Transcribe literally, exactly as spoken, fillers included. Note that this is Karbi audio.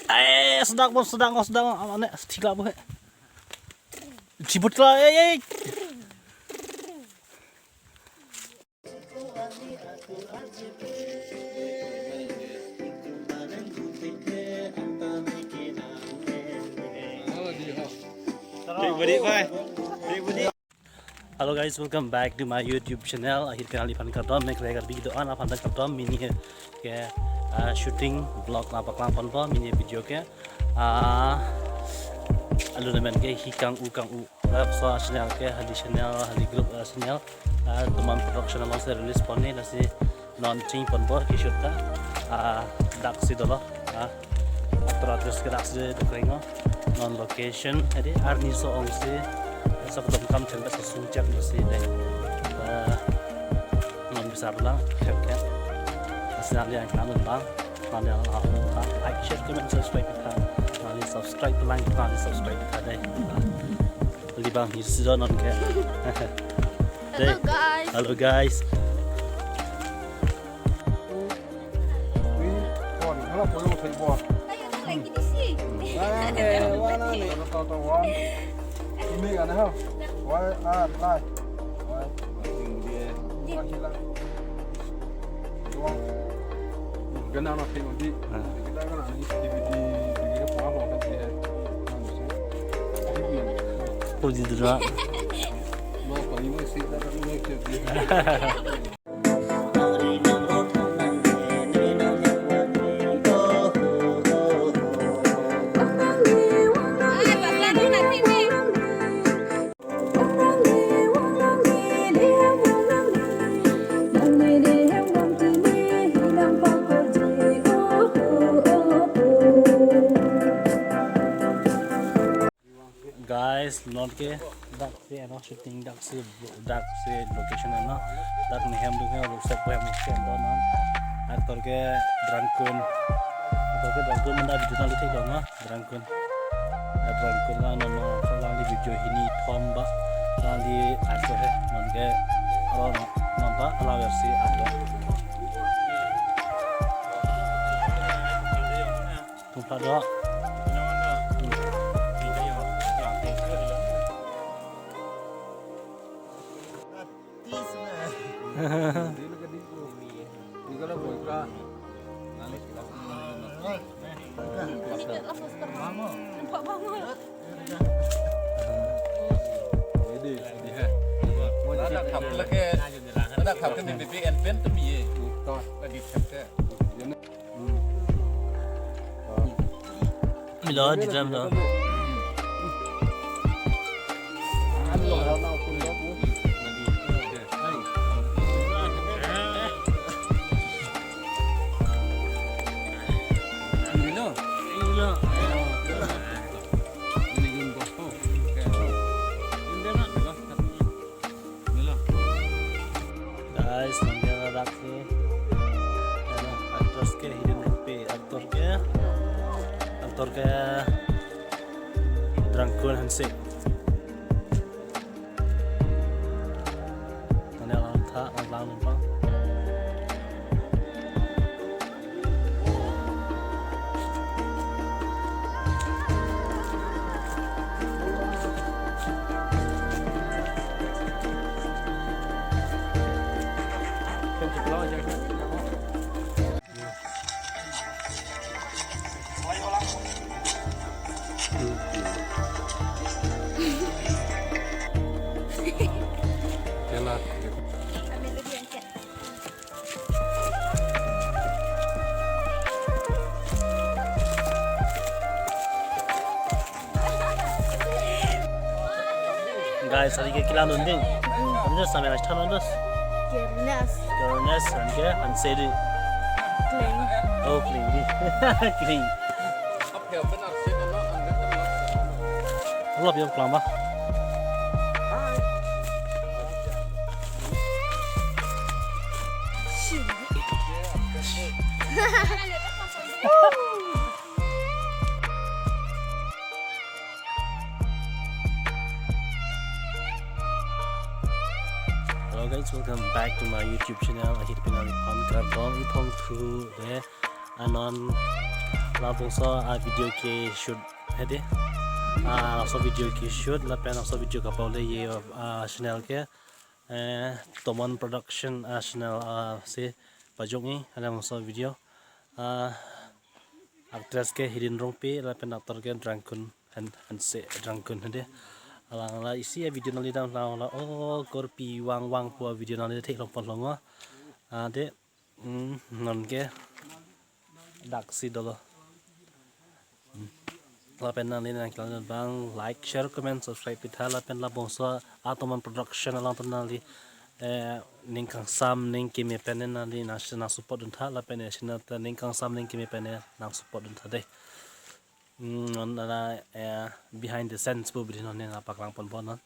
Eh, sedang, bos, sedang, bos, sedang. Aman, eh, thik la, bos, eh. Thibut la, eh, eh. Big body, bye. Big body. Hello guys, welcome back to my YouTube channel. Ahir pen neliphan kardom, mek rega video an aphan ta kardom, mini ke, ah, shooting vlog la paklang ponpo, mini video ke. Ah, alu namen ke hi kang-u kang-u. Laso channel ke hali channel, hali group, ah, channel. Ah, Tuman Production alongsi release ponji, lasi non ching ponpo ke shoot ta. Ah, daksi dolo. Ah, actor actress ke daksi dokreng o. Non location, adi arni so ongsi. Sa kedam kam thempe sa sungchak dosi dei. Ah, non bisa pulang, oke, oke. Lasi nanglitum yang kenal tentang, nanglitum yang kenal tentang, like, share, comment, subscribe kita. Nanglitum subscribe, like, nanglitum subscribe kita dei. Libang hirsi do non ke. Dei. Hello, guys. Hello, guys. Three, one. Hala, polo, three, one. Ayo, na lagi di sini. One, one, one. Satu, satu, one. Ini kan, ha? Why, ah, lie. Why? Dia. Why, hilang? Doang. Gana na ping di. Ah. Kita kan ada di, di, di, di, di, apa, apa, apa, ya. Puji dulu. Mau apa, ini sih, kita kan mau kerja. Guys, non ke daksi ano shooting, daksi, daksi location ano, dak nehem dukhe, rusak ko hem ke do non. Actor ke Drangkun, actor ke Drangkun manda video nang thik dong, ha, Drangkun. Ah, Drangkun la non, non, so lang di video hini thom ba, lang di actor he, non ke, aro non, non ba, ala versi actor. Tung pha do. Ada khap lagi, ada khap ke B B N pen tu mi ye. Ada di khap ke. Milo di dalam lo. Milo. Milo. Guys, nangya ladak ke. Ano, actress ke Hidden Rupi, actor ke, actor ke Drangkun Hanse. Nangya lang tha, lang lang pa. Guys, hari ke kelang dun ding. Kamu sampai nasi than dun dus. Kernas. Kernas, hari ke Hanse di. Kling. Oh, kling di. Kling. Lop yom klang ba. Hello guys, welcome back to my YouTube channel. Ahir pen neliphan kardom, ithong thu de. Anon labangso a video keshoot hedi. Ah, labangso video keshoot lapen labangso video kapale ye, ah, channel ke, eh, Tomon Production, ah, channel, ah, si pajokji, labangso video. Ah, actress ke Hidin Rongpi lapen actor ke Drangkun Han, Hanse Drangkun hedi. Alang la isi a video nanglidam la, la, oh, korpi vangvang pu a video nangli theklong ponlong o. Ah, de, mm, non ke daksi dolo. Mm. Lapen nangli nangkelang abang like, share, comment, subscribe pitha lapen labangso a Tomon Production along ta nangli, eh, ning kangsam ning keme pen nangli nang, nang support duntha lapen, eh, channel ta ning kangsam ning keme pen nang support duntha dei. Mm, non la, eh, behind the scenes pu abidi non nangpaklang ponpo non.